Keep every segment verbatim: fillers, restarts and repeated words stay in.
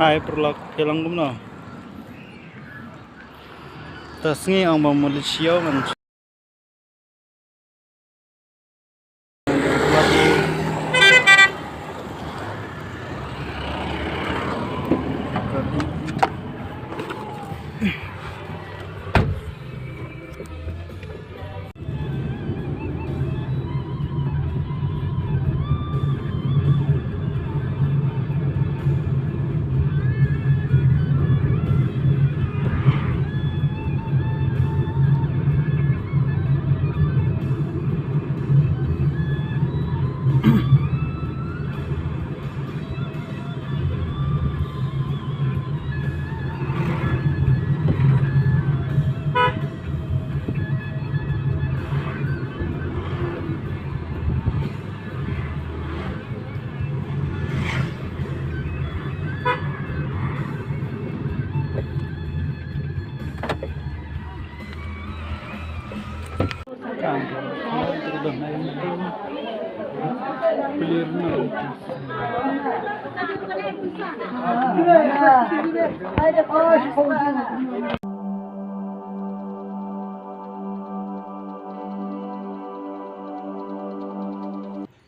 Hai, paralok, phi long kumno? Ta sngi ong ba mut leit sha ïew man.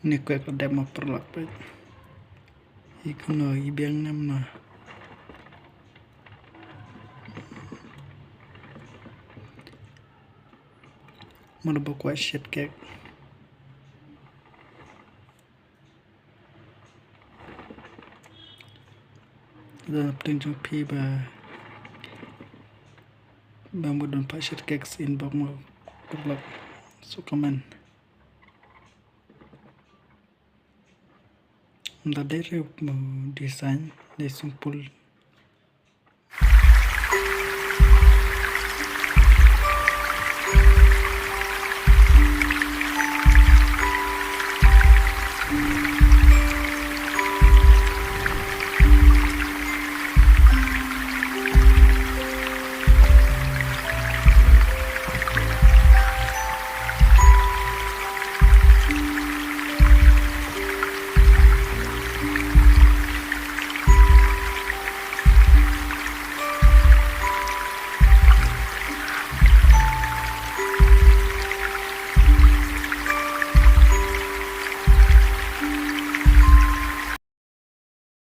Ni kwek dep ma paralok peit. I kumno i biang ne mano. Mano ba kwah shet kek. Da pdeng jong phi ba, ba mut don pat shet kek sa inbox mo, paralok. So comment. Ym da dei ruh mo design, dei simple.